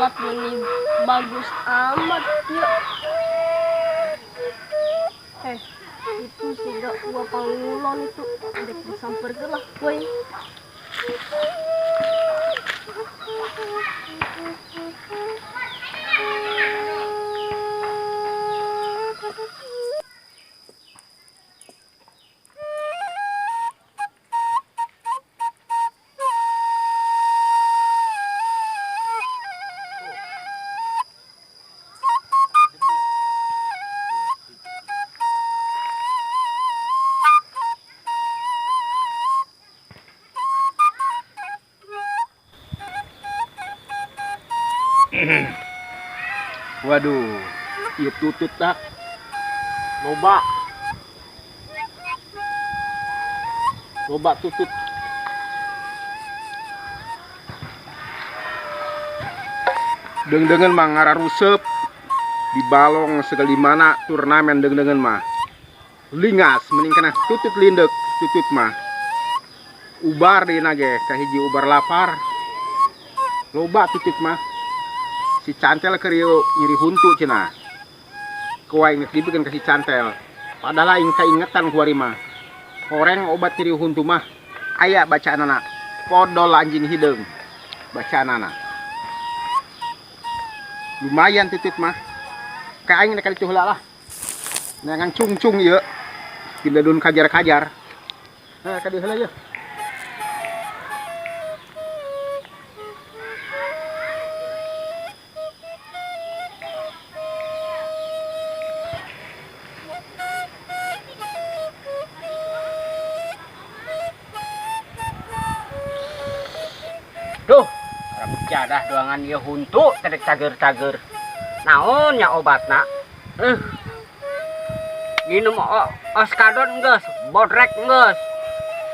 Coklat ini bagus amat ya. Itu sih gak gua pangulon itu. Dek disamperkeun lah gue. Waduh, ieu tutut tak loba. Loba tutut. Deung-deungeun mah ngararuseup di balong segala mana turnamen deung-deungeun mah. Lingas mending kana tutut lindek tutut mah. Ubar dina ge kahiji ubar lapar. Loba tutut mah. Si cantel keur nyeri huntu cenah. Ku aing geus dibikeun ka si cantel. Padahal aing kaingetan ku ari mah. Horeng obat nyeri huntu mah aya bacaanana. Podol anjing hideung bacaanana. Lumayan titit mah. Ka aing nek ditu heula lah. Neangan cungcung ieu. Didadun kajar-kajar. Nah, ka dieu heula ieu. Duh, jadah doangan ieu huntu teh cager-cager. Naon nya obatna? Minum oskadon geus, bodrek geus.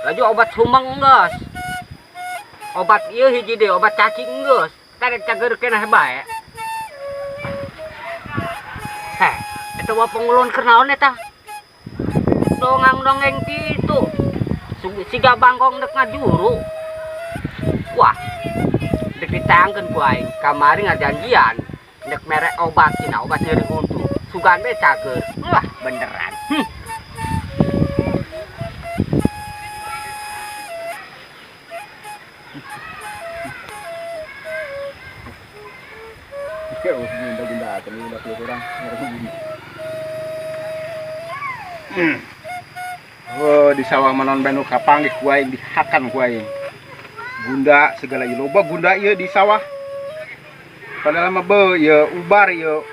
Laju obat sumeng geus. Obat ieu hiji deui, obat cacing geus. Teh cager keneh bae. Heh, eta wa pangulon keur naon eta? Dongang-dongeng kitu. Siga bangkong dek ngajuru. Wah, dek ditangkeun ku aing. Kamari ngajanjian dek mere obat cenah, obat nyeri huntu. Sugan we cager. Wah, beneran. Oh, di sawah manon banu kapanggih ku aing dihakan ku aing. Gunda segala ieu loba gunda ieu di sawah. Padahal mah beuh ieu ubar ieu.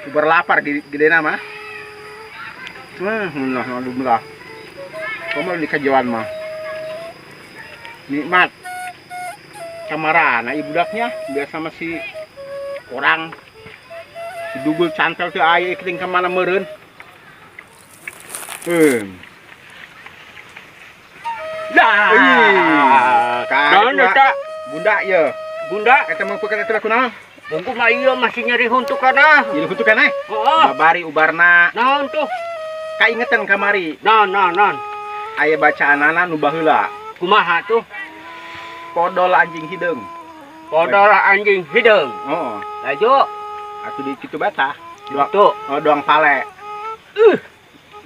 Ubar lapar gedena mah. Nah, alhamdulillah. Komo di kajauhan mah. Nikmat. Kamarana ieu budaknya biasa sama si orang. Si dugul cantel teu aya ieu ka mana meureun. Dah, eta bunda ye. Bunda eta mah peukeun eta kunaon? Bungku mah ieu masih nyeri huntu kana. Nyeri huntu kana? Heeh. Babari ubarna. Naon tuh? Kaingetan kamari. Naon naon naon. Aya bacaanana nu baheula. Kumaha tuh? Podol anjing hideung. Podol anjing hideung. Heeh. Laju. Atuh di kitu batah. Tuh. Oh, doang pale.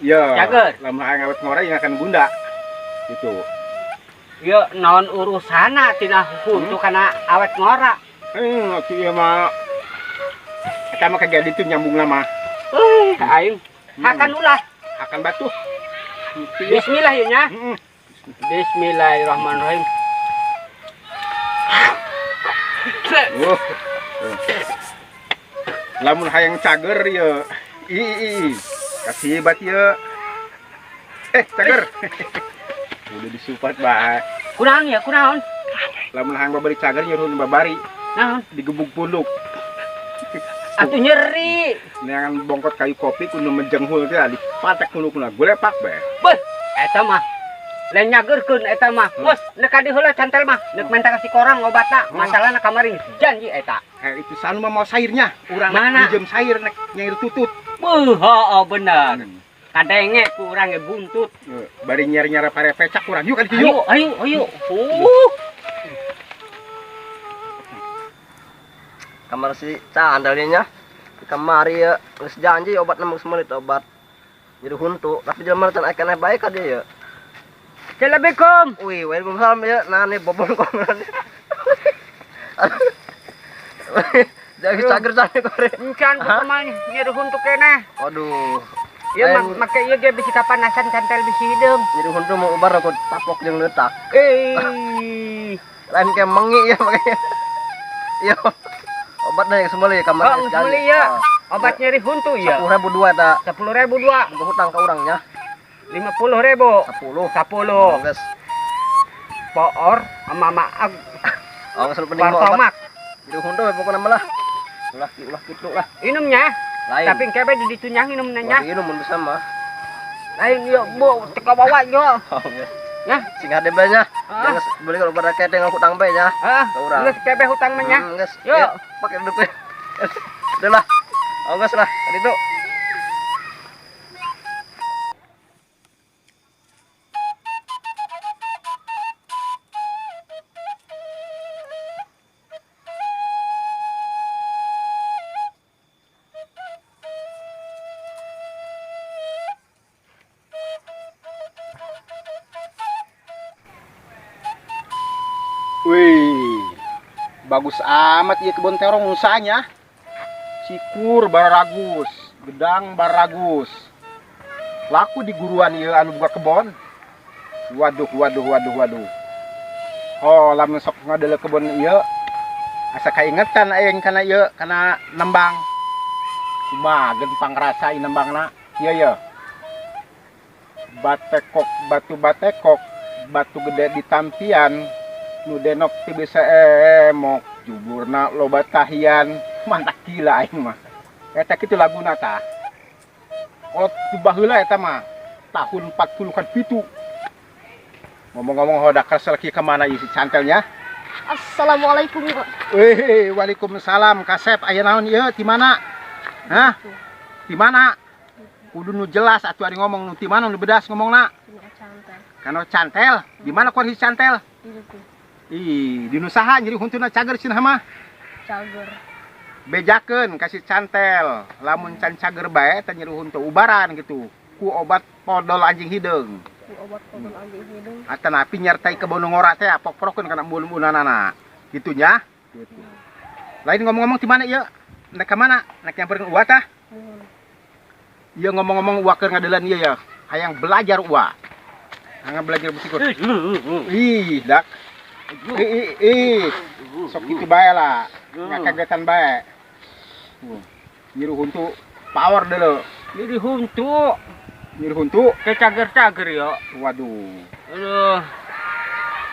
Iya. Cager. Lamun hayang awet ngora ingakan bunda. Gitu. Ya naon urusana tina huntu kana awet ngora. Atuh ieu mah eta mah kagak ditu nyambung mah. Aing hakan ulah. Hakan batu. Bismillah ieu nya. Bismillahirrahmanirrahim. Lamun hayang cager ieu. I kasih bat ieu. Cager. Udah disupat bae. Kunaon ya, kunaon? Lamun hayang babari cager nyuruh babari. Naon? Digebuk punduk. Atuh nyeri. Neangan bongkot kayu kopi kudu menjenghul teh dipatek pundukna golepak bae. Beuh, eta mah lain nyageurkeun eta mah. Bos, nek ka dieu heula cantel mah, nek menta ka si korang obatna. Masalahna kamari janji eta. Itu sanu mah mau sairnya. Urang minjem sair nek nyair tutut. Beuh, heeh bener. Kadenge ku urang ge buntut. Bari nyari-nyari pare pecak urang. Yuk kan yuk. Ayo, ayo. Kamar si candalnya nya. Kamari ya geus janji obat nemu semelit obat nyeri huntu, tapi jelema can aya keneh bae ka dieu ya. Assalamualaikum. Wih, waalaikumsalam ya. Nah, nih bobongkongan. Jadi cager sana kore. Encan kumaha nyeri huntu keneh. Waduh. Ieu make ieu ge bisi kapanasan cantel bisi hideung. Nyeri huntu mau ubar aku tapok jeung leutak. Eh. Lain kayak mengi ya makanya. Iya. Obat dah yang semeli kamar. Oh, semeli ya. Obat nyeri huntu ya. 10.000 dua eta. 10.000 dua. Buka hutang ka urangnya. 50.000. 10. 10. Geus. Poor sama maag. Oh, geus penting mah obat. Nyeri huntu we pokona mah lah. Ulah ulah kitu lah. Inumnya. Lain. Tapi kebe di ditu nya minum nanya. Wah, minum mun bisa mah. Lain yo bu teu kabawa yo. Oh, geus. Ya, sing hade bae nya. Ah. Geus beli kalau pada kete hutang bae nya. Heeh. Ka urang. Geus kebe hutang mah nya. Geus. Yo. Ya, pake duduk we. Udah lah. Oh, geus lah. Ka ditu. Wih, bagus amat ya kebun terong usahanya. Sikur baragus, gedang baragus. Laku di guruan ieu anu buka kebon. Waduh, waduh, waduh, waduh. Oh, lamun sok ngadele kebon ieu, asa kaingetan aing kana ieu, kana nembang. Kumaha gempang rasa nembangna? Ieu ye. Batekok, batu batekok, batu gede di tampian. Nu denok teu bisa emok, juburna loba tahian, mantap gila aing mah. Eta kitu laguna tah. Kolot baheula eta mah tahun 40-an pitu. Ngomong-ngomong hodak kesel ki kemana ieu si cantelnya? Assalamualaikum, Pak. Wih, waalaikumsalam Kasep, aya naon ieu ti mana? Hah? Ti mana? Kudu nu jelas atuh ari ngomong nu ti mana nu bedas ngomongna. Dina cantel. Kana cantel, di mana kondisi cantel? Di ditu. Ih, di nu saha nyeri huntuna cager cenah mah? Cager. Bejakeun kasih cantel, lamun can cager bae teh nyeri huntu ubaran gitu. Ku obat podol anjing hideung. Ku obat podol anjing hideung. Atanapi nyertai kebon ngora teh pok-prokeun kana embun-embunanana. Gitu nya. Gitu. Lain ngomong-ngomong di mana ieu? Nek ka mana? Nek nyamperkeun uwa tah? Nuhun. Ieu ngomong-ngomong uwa keur ngadelan ieu ya. Hayang belajar uwa. Hayang belajar bersyukur. Ih, dak. Ih, ih, ih. Sok kitu bae lah. Ngakagetan bae. Nyiru huntu power dulu. Nyeri huntu. Nyeri huntu. Ke cager-cager yo. Waduh. Aduh.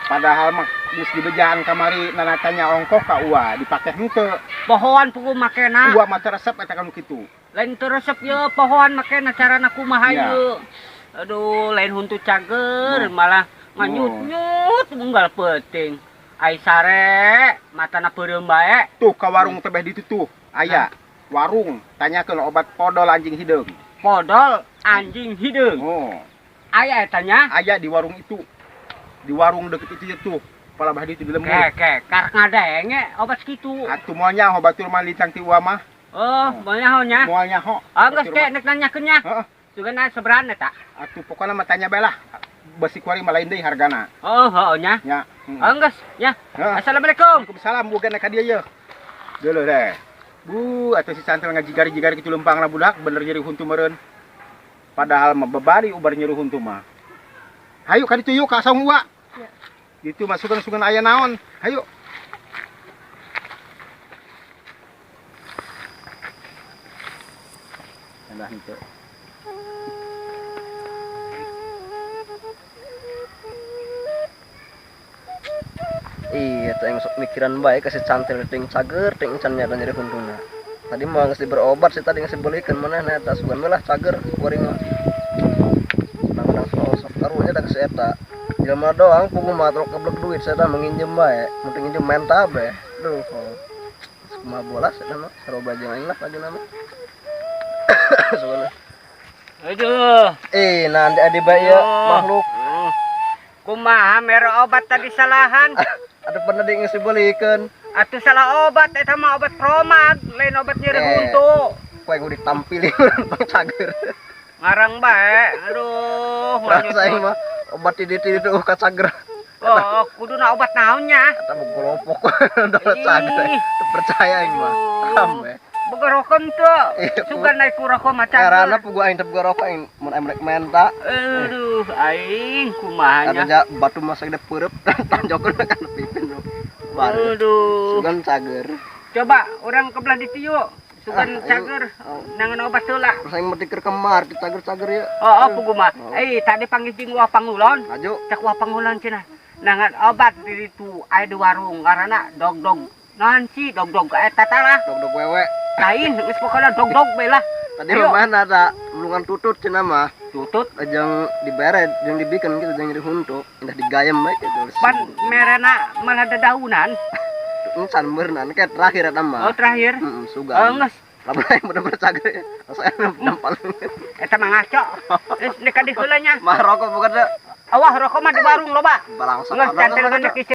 Padahal mah geus dibejaan kamari nanatanya ongkoh ka uwa dipake henteu. Pohoan pugu makena. Uwa mah teu resep eta kanu kitu. Lain teu resep ye pohoan makena carana kumaha Ya. ieu. Aduh, lain huntu cager malah nganyut-nyut unggal peuting. Ai sare matana peureum bae. Tuh ka warung tebeh ditu tuh. Aya warung tanyakeun obat podol anjing hideung. Podol anjing hideung. Oh, Aya eta nya. aya di warung itu. Di warung deket itu tuh. Palabah ditu di lembur. Ke ke karek ngadenge obat sakitu. Atuh moal nyaho batur mah lintang ti uwa mah. Oh, moal nyaho nya. Moal nyaho. Ah, geus Batur ke mah. nek nanyakeun nya. Heeh. Sugan aya sabaraha eta? Atuh pokona mah tanya bae lah. Besi kuari mah lain deui hargana. Oh, heuh nya. Nya. Heeh. Oh, geus nya. Heeh. Assalamualaikum. Waalaikumsalam bukan ka dieu ye. Geuleuh deh. Bu, atuh si cantel ngajigari-jigari kitu leumpangna budak bener nyeri huntu meureun. Padahal mah bebari ubar nyeri huntu mah. Hayu ka ditu yuk ka saung uwa. Ya. Ditu mah sugan-sugan aya naon. Hayu. Endah henteu. Iya, tuh yang sok mikiran bae kasih cantel ting cager ting can nyata nyeri huntuna. Tadi mah geus diberobat sih tadi geus dibelikeun manehna eta sugan we lah cager kuring mah. Kadang-kadang sok karunya da geus eta. Jelema doang pugu mah trok keblek duit saya menginjem bae, mun teu nginjem menta bae. Duh. Kumaha bola saya mah saroba jeung aing lah lagi nama. Sugan. Aduh. Nanti ade bae ya makhluk. Kumaha mere obat tadi salahan? Ada pernah di geus dibelikeun. Atuh salah obat eta mah, obat promag, lain obat nyeri Eh. huntu. Ku aing ditampili urang pang cager. Ngarang bae. Aduh, Rasa aing mah obat di ditu itu ka cager. Oh, kuduna obat naonnya? Eta mah golopok udah cager. Ih. Teu percaya aing mah. Aduh. Ambe. Boga rokok teu? Iya, Sugan naik ku rokok mah Karena cager. pugu aing teu boga rokok aing mun aing rek menta. Aduh, aing kumaha nya. Katanya batu masa gede peureub tanjokeun kan pipin. Bar. Aduh. Sugan cager. Coba orang ke belah ditu yuk. Sugan Ah, ayo. cager. Oh. Nangan obat heula. Terus aing mah keur kemar di cager-cager ya. Oh, pugu mah. Oh. Eh, tadi panggil jeung Wah Pangulon. Maju. Cek Wah Pangulon cenah. Nangan obat di ditu aya di warung karena dog-dog. Naon sih dog-dog eta tah lah. Dog-dog wewe. Lain geus pokona dog-dog bae lah. Tadi Ayo. mah mana ada mulungan tutut cenah mah. Tutut Jeung dibere, jeung dibikin gitu jeung nyeri huntu. Indah digayem bae gitu. Pan merena malah dedaunan. Encan beureunan kayak terakhir eta mah. Oh, terakhir. Heeh, sugan. Oh, geus. Lamun aing bener-bener cager ya. Asa nampal. Eta mah ngaco. Geus nek ka diheula nya. Mah rokok bukan da. Awah rokok mah di warung loba. Balangsa. Geus cantel geus.